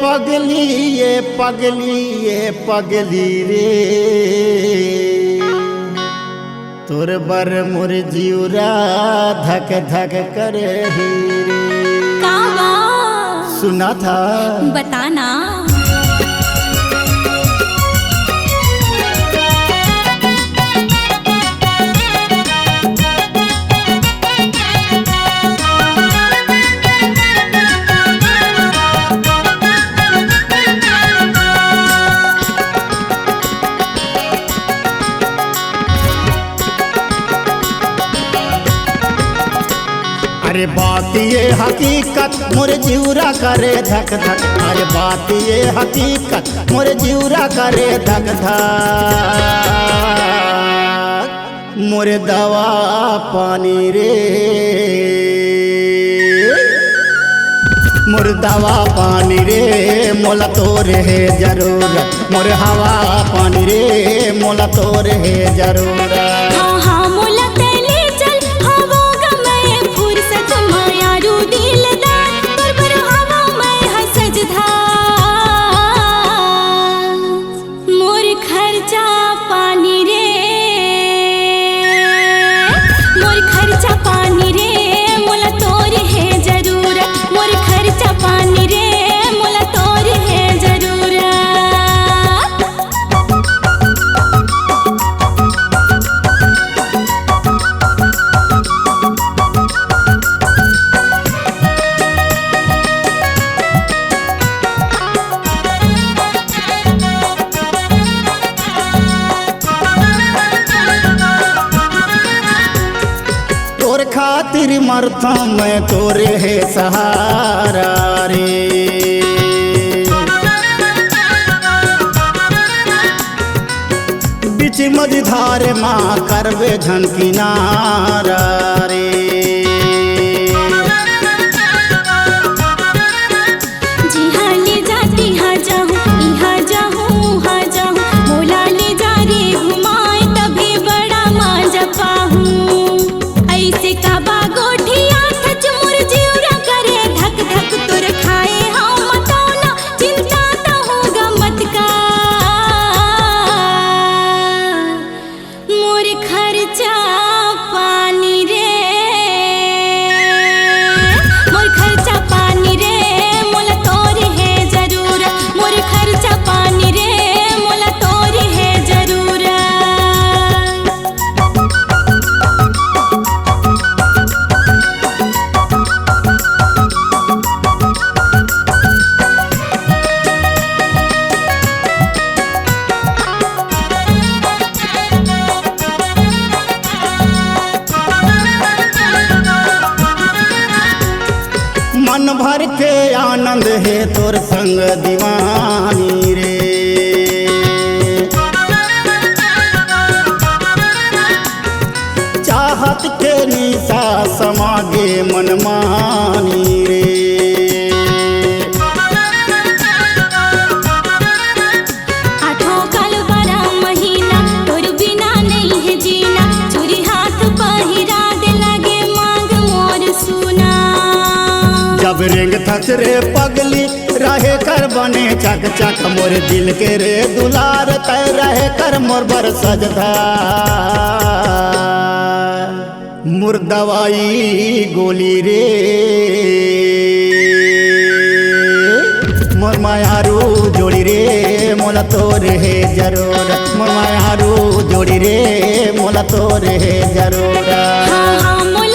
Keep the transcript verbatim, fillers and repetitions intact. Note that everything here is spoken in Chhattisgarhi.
पगली, ये पगली, ये पगली रे, तोर बर मोर जिउरा धक धक करे ही रे। का बा? सुना था। बता ना। अरे बात ये हकीकत, मोर जिउरा करे धक धक। अरे बात ये हकीकत, मोर जिउरा करे धक धक। मोर दवा पानी रे, मोर दवा पानी रे, मोला तोर हे जरूरत। मोर हवा पानी रे, मोला तोर हे जरूरत। हाँ, हाँ, मोला तैं ले चल, हवो ग मैं फुरसत, मायारू दिलदार, तोर बर हवो मैं ह सजधार। मोर खर्चा पानी रे, मोर खर्चा पानी रे, मोला तोर हे जरूरत। मोर खर्चा पानी रे, मोला तोर हे जरूरत। तोर खातिर मरथों मैं, तोरे हे सहारा रे। बीच मझधार मा करबे झन किनारा रे। जिहाँ ले जा, तिहाँ जाहूँ, इहाँ जाहूँ, उहाँ जाहूँ, मोला ले जा रे घुमाए, तभे बड़ा मजा पाहूँ। अइसे काबर गोठियाथस मोर जिउरा करे धक धक, तोर खाए हव मतौना, चिंता तहूँ ग मत कर। मोर खर्चा पानी रे, मोर खर्चा पानी रे, मोला तोर हे जरूरत। मोर खर्चा पानी रे, मोला तोर हे जरूरत। मन भर के आनंद हे तोर संग दीवानी रे। चाहत के निशा समा गे मनमानी रे। आठों कल बारह महीना, तोर बिना नइ हे जीना। चूरी हाथ पहिरा दे, लागे मांग मोर सोना। जब रेंगथस रे पगली, रहे कर बने चक चक। मोर दिल के रे दुलार, तैं रहे कर मोर बर सजधार। मोर दवाई गोली रे, मोर मायारू जोड़ी रे, मोला तोर हे जरूरत। मोर मायारू जोड़ी रे, मोला तोर हे जरूरत। हाँ, हाँ, मोला